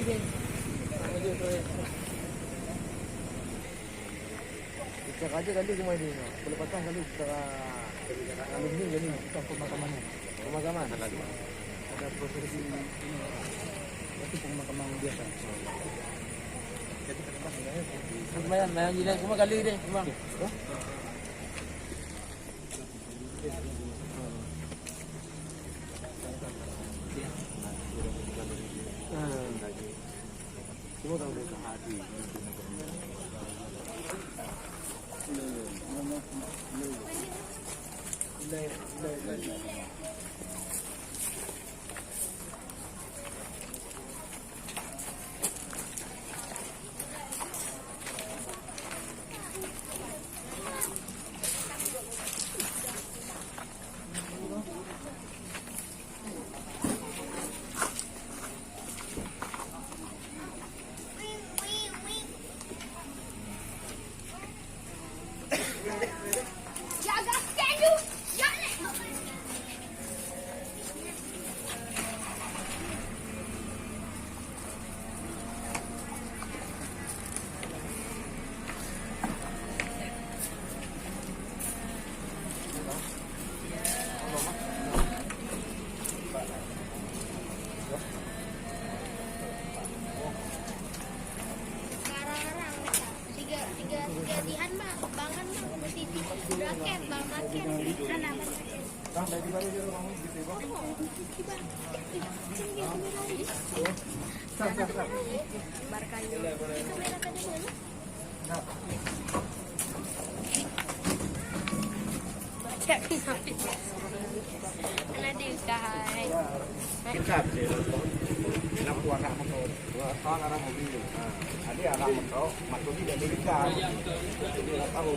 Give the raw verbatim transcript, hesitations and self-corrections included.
Cara aja kali cuma ini, nah. Boleh patah kali cara alumni kali, kita pemakaman. Pemakaman. Ada prosesi ini, tapi pemakaman biasa. Lumayan, lumayan gila. Cuma kali deh, cuma. Tiga, tiga, tiga dihan, Bang. Bang kan, Bang, di T V. Raken, Bang, Raken. Sana, Bang, Raken. Barkanya. Itu merah tadi mana? Anak dia, hai. Dekat je. Kenapa anak motor? Dua tahun arah mobil. Ha. Ada arah motor, masuk di Amerika. Dia tak tahu.